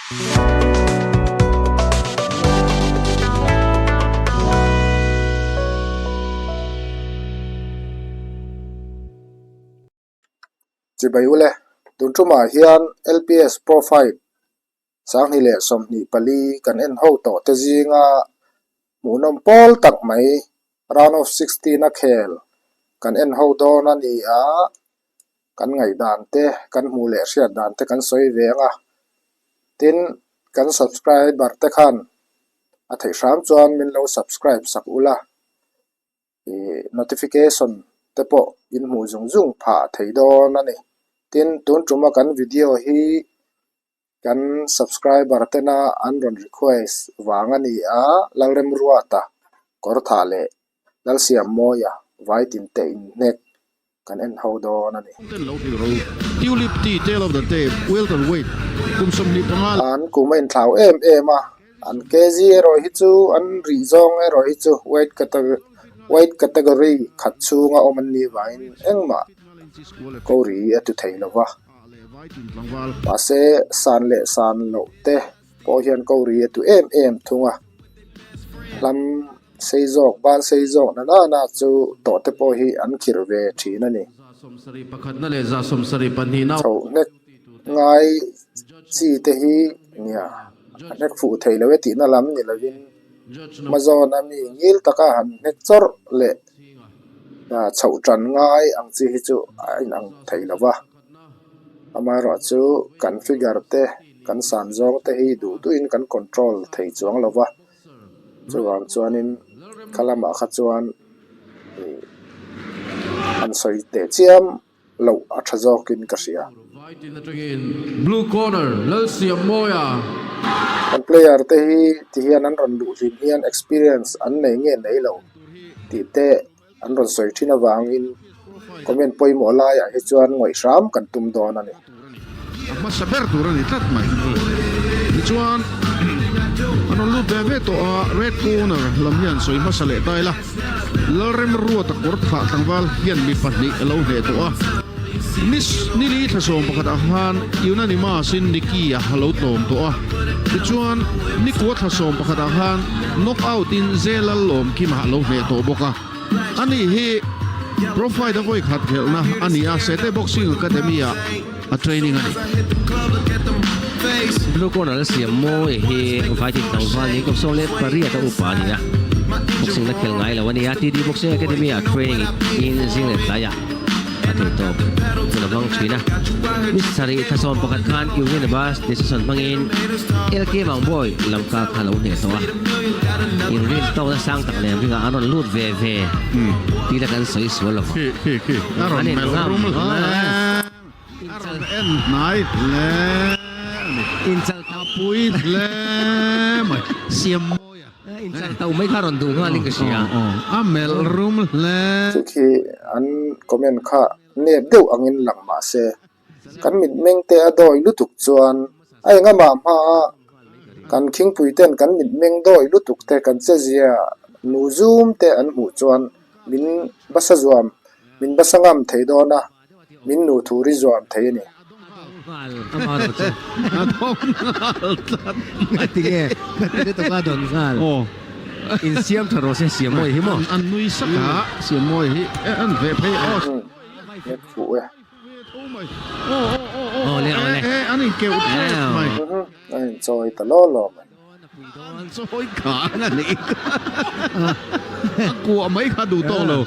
Chibai ule, tun tumah hian LPS Profile 2024 kan en ho tawh te zinga hmuhnawm pawl tak mai Round of 16 a khel kan en ho dawn a ni a, kan ngaihdan te, kan hmuh leh hriat dan te kan sawi ve ang a. Tin, kan subscriber te khan a theih hram chuan min lo subscribe sak ula, ih notification te pawh in hmuh zung zung phah thei dawn a ni. Tin, tun tuma kan video hi kan subscriber tena an rawn request vang a ni a, Lalremruata kawr thah leh Lalsiammawia vai tin te inhnek kan en ho dawn a ni. Tulip Tea Tale of the Tape Welter Weight kum 25. An kum a inthlau em em a, an kg erawh hi chu an rih zawng erawh hi chu weight weight category khat chhunga awm an nih vangin engmah ko ri a tu thei lo va. Mahse san leh san loh te pawh hian ko ri a tu em em thung a, hlam sei zawk ban sei zawk na nana chu tawh te pawh hi an khirh ve thin a ni. Chhoh hnek ngai chi te hi nia a hnek fuh thei lo e tihna lam ni lovin hmazawna mi ngil taka han hnek chawrh leh chhoh tan ngai ang chi hi chu a inang thei lo va. Amaherawh chu kan figure te kan san zawng te hi duh duhin kan control thei chuang lo va, chuvang chuanin kha lamah kha chuan ih an sawi teh chiam loh a tha zawkin ka hria. Kan player te hi ti hian an rawn luh hlim hian experience an nei nge nei lo tih te An rawn sawi thin avangin comment pawimawh laiah hi chuan ngawih hram kan tum dawn a ni. A hmasa ber tur a ni tlat mai. Tichuan an rawn lut ve ve tawh a, red corner lam hian sawi hmasa leh ta ila, Lalremruata kawr thah tlangval hian mi pahnih a lo hneh tawh a. Ni nili thla sawm pakhat ah khan unanimous in Nicky a lo tlawm tawh a. Tichuan nikua thla sawm pakhat ah khan knock out in Zelal Lawmkima a lo hneh tawh bawk a. Ani hi Pro Fight a vawi khat khelhna a ni a, Sete Boxing Academy ah a training a ni. Blue corner a siam mawi hi Vaitin tlangval ni kum 18 a upa a ni a. Boxing la khel ngai lo a ni a, TD Boxing Academy ah training in zing leh tlai ah a thei tawp hun a hmang thin a. Ni sarih thla sawm pakhat khan Unibus decision hmangin LK Mangbawi lamka kha lo hneh tawh a. Inrin tawkna sang tak nen ringah an rawn lut ve ve tih la kan sawi sual lo vang. Khi khi khi a rawn melh rum hle a rawn en hnai hle a ni. A pui hle mai. Siam mawi a. Inchal tauh mai kha rawn duh nghalin ka hria. A melh rum hle. Chu khi an comment kha nep deuh angin lang mah se, kan mitmeng te a dawi lutuk chuan a engamah hmaa kan khingpui ten kan mitmeng dawi lutuk te kan chezia nu zum te an hmuh chuan min basa zuam, min basa ngam thei dawn a. Min nu thu ri zuam thei a ni. Nek fuh e. A inchawi ta law law mai. Chawi kang a nih kha. A kuah mai kha duh tawh lo.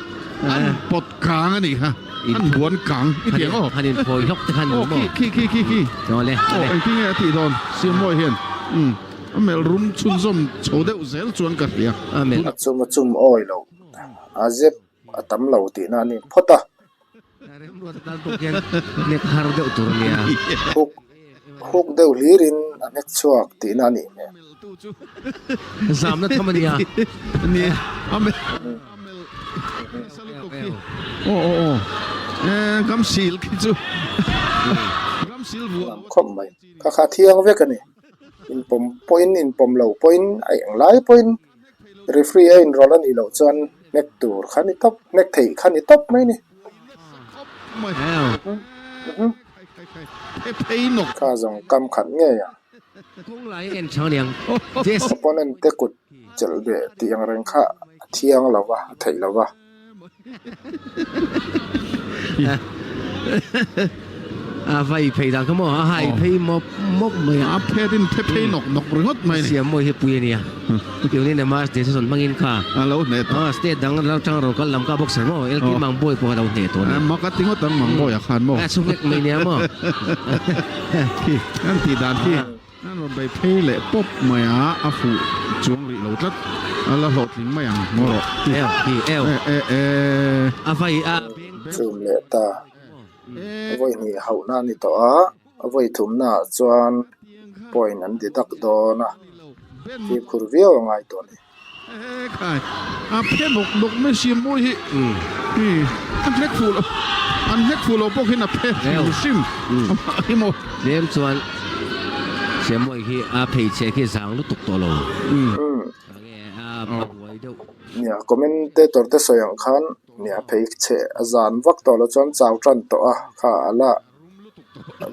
An pawt kang a nih kha. An buan kang i ti ang aw. Han inphawi hlawk te khan maw. Khi khi khi khi. Awle. Aw engtin nge a tih dawn Siammawi hian. Umm a melh rum chhunzawm chho deuh zel chuan ka hria. A melh. A chum a chum awi lo. A zep a tam lo tihna a ni phawt a. Remruata tan pawh khian hnek har deuh tur a nia. Huk huk deuh hlirin a hnek chhuak tihna a nih hmel. Zamna tham a nia. Nia a mel a mel nasa lutuk hi. Aw aw aw e gam sil khi chu gam sil vuah Lam khawp mai. Kha kha thiang vek a ni. Inpawm pawhin inpawm lo pawhin a englai pawhin Referee a inrawlh a nih loh chuan hnek tur kha ni tawp, hnek theih kha ni tawp mai ni. Kha zawng kam khat ngei a. Opponent te kut chelh beh tih ang reng kha a thiang lo va, a theih lo va. A vai phei dan kha maw a hai phei mawp mawp mai a. A phet in phe phei nawk nawk ringawt mai a ni. Siam mawi hi pui a nia. Tiangin ema decision hmangin kha. A lo hneh tawh. Aw state dang lo tang ro kal lam kha boxer maw LK Mangbawi pawh a lo hneh tawh a ni. Mak a ti ngawt ang Mangbawi a khan maw. A chhung hlek mai nia maw. Khi an tih dan khi. An rawn bei phei leh pawp mai a, a fuh chuang rih lo tlat. A la hlawhtling mai ang maw rawh. Eo hi eo. E e e. A vai a beng. Chum leh ta. A vawi hnih hauhna a ni tawh a, a vawi thumna ah chuan point an deduct dawn a, fimkhur viau a ngai tawh a ni. E khai, a phe nawk nawk mai siam mawi hi. An hlek fuh lo, an hlek fuh lo pawh khian a phe hrim hrim amah hi maw. Tlem chuan siam mawi hi a pheichhe khi zang lutuk tawh lo. Enge a buai deuh. Nia, commentator te sawi ang khan nia pheichhe a zan vak tawh lo chuan chau tan tawh a, kha a la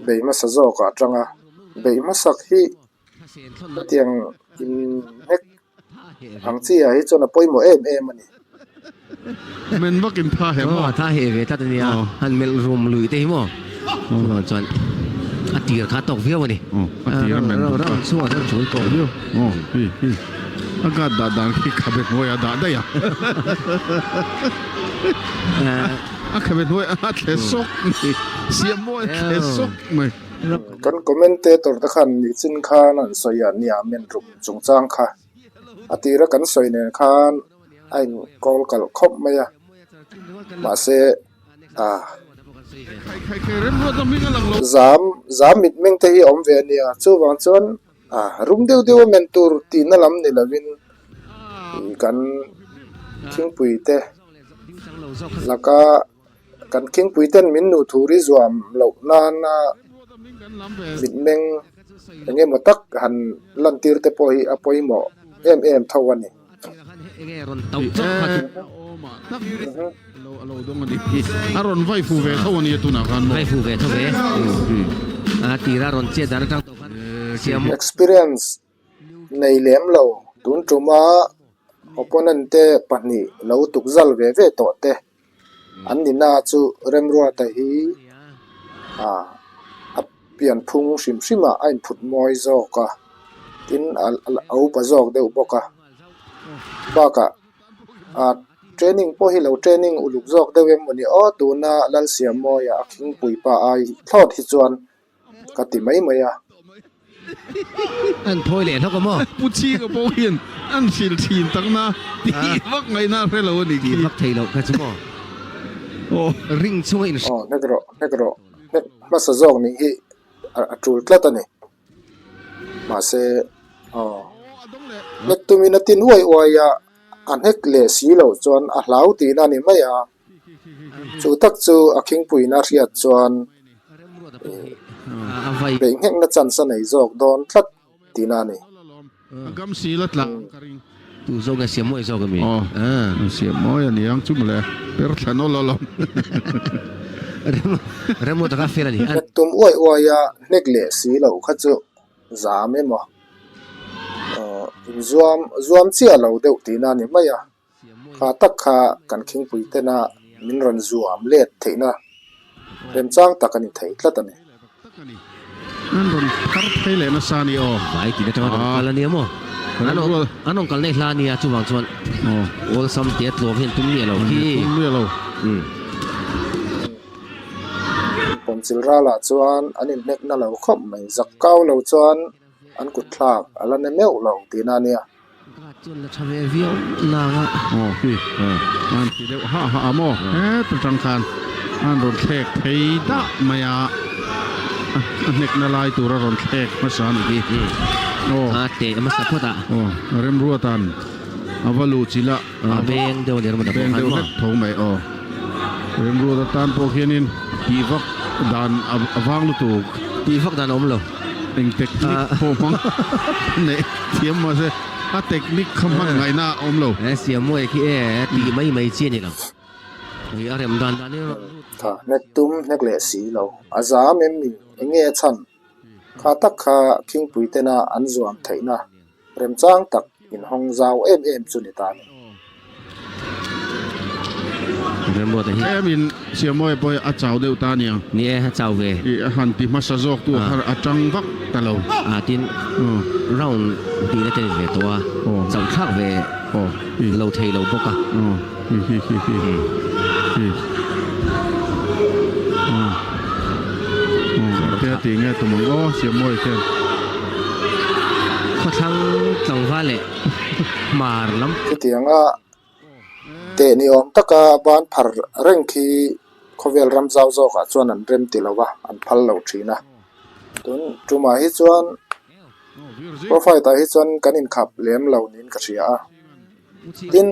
bei hmasa zawk ah atang a, bei hmasak hi Hetiang inhnek ang chi ah hi chuan a pawimawh em em a ni. Men vak in tha he maw? Tha he ve tlat a nia, han melh rum lui te hi maw? Chuvang chuan a tir kha a tawk viau a ni. A tir a men rum kha. Chhungah chuan chul tawk viau. Aw hi hi a gat dah dan khi khabe hnuai a dah daih a. A khabe hnuai a thle sawk mai, siam mawi a thle sawk mai. Kan commentator te khan nichin khan an sawi a nia men rum chungchang kha a tira kan sawi nen khan a in call kalh khawp mai a mahse ah zam zam mitmeng te hi a awm ve a nia chuvang chuan ah rum deuh deuh a men tur tihna lam ni lovin kan thingpui te laka. Kan khingpui ten min nuh thur i zuam loh nana mitmeng eng emaw tak han lantir te pawh hi a pawimawh em em tho a ni. Experience nei lem lo tun tuma opponent te pahnih lo tukzal ve ve tawh te. An nihna chu Remruata hi ah a pianphung hrim hrim ah a inphut mawi zawk a, tin a upa zawk deuh bawk a, bakah ah training pawh hi lo training uluk zawk deuh em mawni aw tuna Lalsiamawia a khingpui pa ai thlawt hi chuan Ka ti mai mai a. An phawi leh hlawk a maw? Pu Chhinga pawh hian an hrilh thin tak na tih vak ngaihna a hre lo a nih khi. Tih vak thei loh kha chu maw? Aw. Ring chunga in. Aw hnek rawh, hnek rawh, hnek hmasa zawk nih hi a tul tlat a ni. Mahse aw hnek tumin a tin uai uai a, a hnek leh si loh chuan a hlau tihna a ni mai a. Chu tak chu a khingpuiin a hriat chuan beih nghekna chance a nei zawk dawn tlat tihna a ni. Hnek tum uai uai a hnek leh si loh kha chu zam emaw inzuam zuam chiah lo deuh tihna a ni mai a. Kha tak kha kan khingpui tena min rawn zuam let theihna remchang tak a ni thei tlat a ni. An rawn phar phei leh nasa a ni aw. Vai tih atanga rawn kal a nia maw? An rawn kal nei hla a nia chuvang chuan awlsam tia tlawm hian tum miah lo khi. Tum miah lo. Pawmchil ralah chuan an inhnekna lo khawp mai. Zak kau lo chuan an kut thlak a la na meuh lo tihna a nia. Guard chuan la tha ve viau nang a. Aw hi an ti deuh hah hah a maw heta tang khan an rawn thlek phei dah mai a, a hnekna lai tur a rawn thlek hmasa a nih hi. Aw. A teh hmasa phawt a. Aw Remruata'n a va luh chilh a. A beng deuh a ni Remruata pawh khan maw. Beng deuh hlek tho mai aw. Remruata tan pawh khianin tih vak dan a vang lutuk. Tih vak dan a awm lo. Eng technique pawh hmang neih thiam mahse a technique kha hman ngaihna a awm lo. He Siammuai khi e tih mai mai chi a ni lo. Hei a rem dan dan hi rawn lut. Tha hnek tum hnek leh si lo. A zam em mi? Eng nge a chhan? Kha tak kha khingpui tena an zuam theihna remchang tak inhawng zau em em chu ni ta a ni. Remruata hi. Tlemin Siamawia pawh hi a chau deuh ta a nia. Ni e, a chau ve. Ih a han ti hmasa zawk tu a a tang vak ta lo. A tin round hnihna te ni ve tawh a, chauh thlak ve lo thei lo bawk a. Hi hi hi hi hi aw aw tia tih nge tum ang aw Siamawia khian. Khawthlang tlangval leh hmar lam. Chutianga teh ni awm taka ban phar reng khi khawvel ram zau zawkah chuan an rem ti lo va, an phal lo thin a. Tun tumah hi chuan profile ah hi chuan kan inkhap lem lo niin ka hria a. Tin,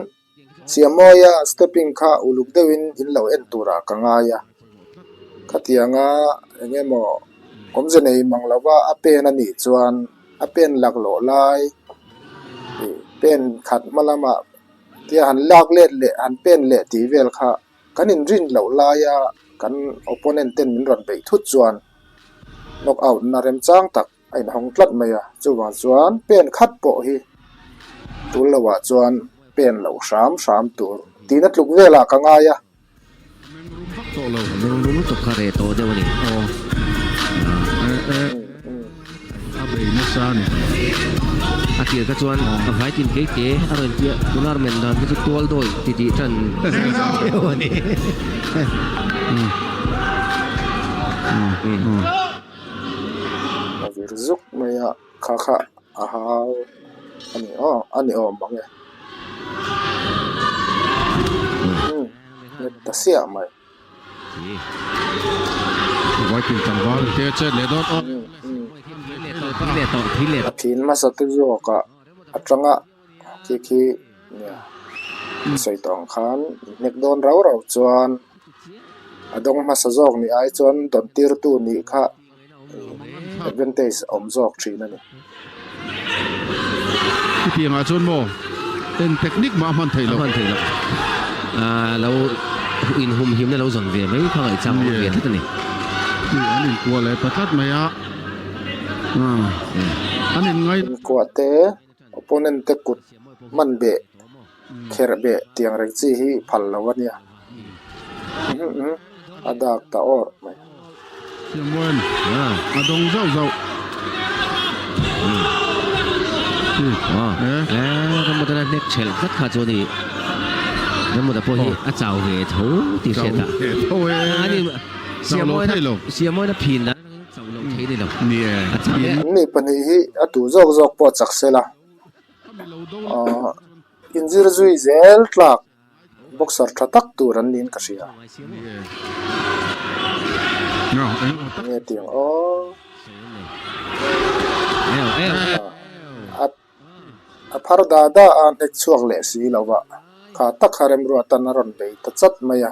Siamawia stepping kha uluk deuhin in lo en turah ka ngai a. Khatianga eng emaw awmze nei mang lova a pen a nih chuan a pen laklawh lai ih pen khat hma lamah tia han lak let leh han pen leh tih vel kha kan inrin loh laia kan opponent ten min rawn beih thut chuan knock out na remchang tak a inhawng tlat mai a, chuvang chuan pen khat pawh hi tul lohah chuan pen loh hram hram tur tihna tluk velah ka ngai a. Meng rum lutuk kha reh tawh deuh a ni. A tir kha chuan a vai tin kei te a rawn tia tunar men dan kha chu tual dawi ti tih tan deuh a ni. A vir zuk mai a, kha kha a hau a ni aw a ni awm ang e. Umm nghet ta siah mai. Viking tlangval te chet leh dawn aw. A thin hmasa te zawkah atanga khi khi nia sawi tawh ang khan hnek dawn rau rau chuan a dawng hmasa zawk nih ai chuan dawn tirtu nih kha advantage a awm zawk thin a ni. Chutiangah chuan maw eng technique mah a hman theih loh. A hman theih loh. Lo inhumhimna lo zawn ve mai kha ngaihchang a awm ve tlat a ni. An inkuah leh ta tlat mai a. An inngai. Inkuah te opponent te kut hman beh kherh beh tiang reng chi hi phal lo a nia. A dak ta awrh mai. Siammuan a dawng zauh zauh. Rammuta hnek chhelh tlat kha chu a ni. Rammuta pawh hi a chau ve tho tih hriat a. Siammuan a phin dan. Chauh loh thei ni lo. Ni e. A chak e. An ni pahnih hi a tu zawk zawk pawh chak sela. Aaa inzir zui zel tlak boxer tha tak tur an niin ka hria. Ni e. Nge tiang aw. A A phar da da a hnek chhuak leh si lo va, kha tak kha remruatan a rawn bei ta chat mai a.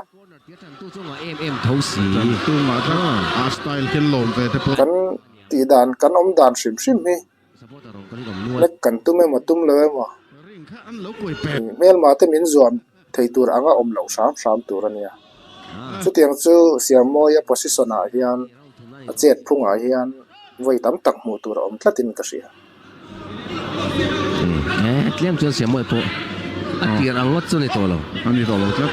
Kan tih dan, kan awm dan hrim hrim hi hnek kan tum emaw tum lo emaw hmelma te min zuam thei tur anga awm loh hram hram tur a nia. Chutiang chu Siamawia position ah hian a chet phungah hian vawi tam tak hmuh tur a awm tlatin ka hria. Eh, tlem chuan Siamawia pawh a tir ang ngawt chu a ni tawh lo. A ni tawh lo tlat.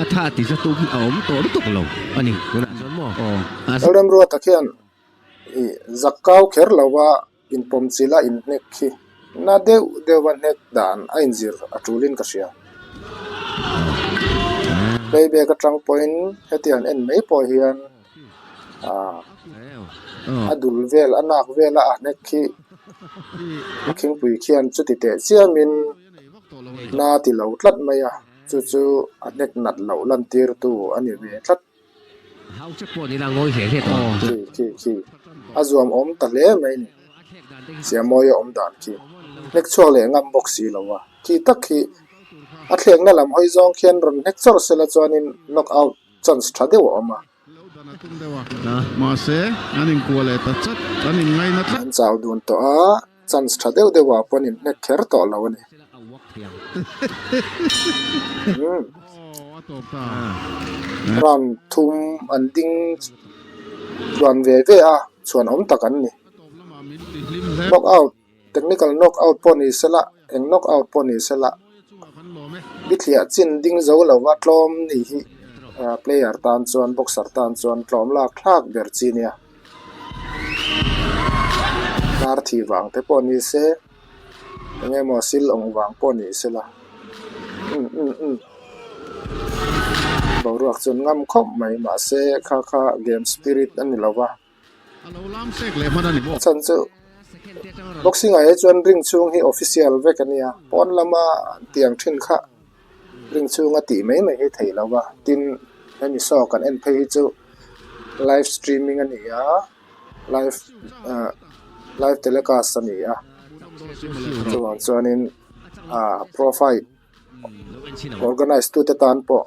A tha ti zat tu khi a awm tawh lutuk lo a ni tunah chuan maw. Lalremruata khian i zak kau kher lova Inpawm chila inhnek khi na deuh deuha hnek dan a inzir a tulin ka hria. Playback atang pawhin hetiang en mai pawh hian a dul vel a nak vela a hnek khi a khingpui khian chuti teh chiamin na ti lo tlat mai a, chu chu a hnek nat loh lantirtu a ni ve tlat. Khi khi khi a zuam awm ta hle mai ni. Siamawia awm dan khi hnek chhuak leh ngam bawk si lo a. Khi tak khi a thlekna lam hawi zawng khian rawn hnek chawrh sela chuanin knock out chance tha deuh a awm a. An chau dun tawh a, chance tha deuh deuh ah pawh an inhnek kher tawh lo a ni. Round thum an ding. Tluan ve ve a, chhuan awm tak an ni. Knock out, technical knock out pawh ni sela, eng knock out pawh ni sela, bithliah chin ding zo lova tlawm ni hi player tan chuan boxer tan chuan tlawm lak thlak ber chi nia. Hnar thi vang te pawh ni se, eng emaw sil awng vang pawh ni sela, umm umm umm boruak chu an ngam khawp mai mahse kha kha game spirit a ni lo va. A chhan chu boxing ah hi chuan ring chhung hi official vek a nia, pawn lama an tiang thin kha ring chhunga tih mai mai hi theih lo va, tin hemi saw kan en phei hi chu live streaming a ni a, live ah live telecast a ni a, chuvang chuanin ah profile organize tute tan pawh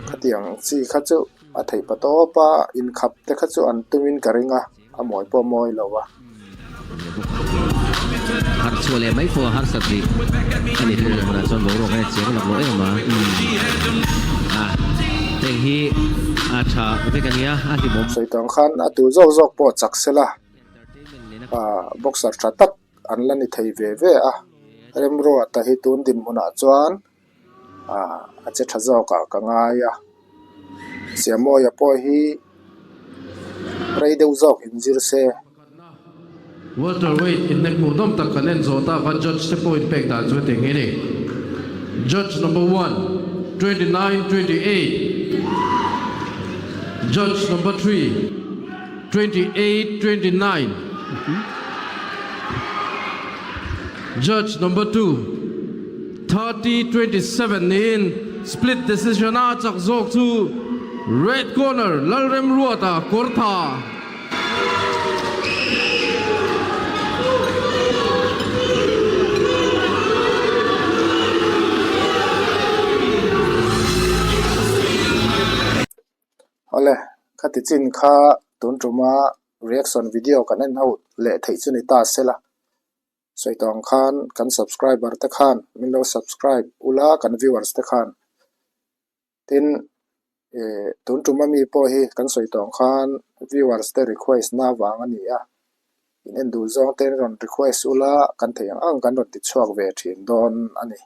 khatiang chi kha chu a theih pa tawp a, inkhap te kha chu an tumin ka ring a. A mawi pawh mawi lo a. Harh chhuah leh mai pawh a harsat rih a ni thung hmunah chuan boruak a chiang lak lo em a. A heng hi a tha vek a nia a hlimawm. Sawi tawng khan a tur zawk zawk pawh chak sela boxer tha tak an la ni thei ve ve a. Remruata hi tun dinhmunah chuan a che tha zawk ah ka ngai a Siamawia pawh hi rei deuh zawk in zir se. Welterweight inhnek hmuhnawm tak kan en zawh tak a judge te pawh inpek dan chu hetiang hi a ni. Judge number one, 29, 28 Judge number three, 28, 29 Judge number 2, 30, 27 niin split decision a chak zawk chu red corner Lalremruata Kawrtha. Awle, khati chin kha tun tuma reaction video kan en ho leh theih chu ni ta sela. Sawi tawh ang khan kan subscriber te khan min lo subscribe ula kan viewers te khan tin eh tun tum ami pawh hi kan sawi tawh ang khan viewers te request na vang a ni a in en duh zawng te rawn request ula kan theih ang ang kan rawn ti chhuak ve thin dawn a ni.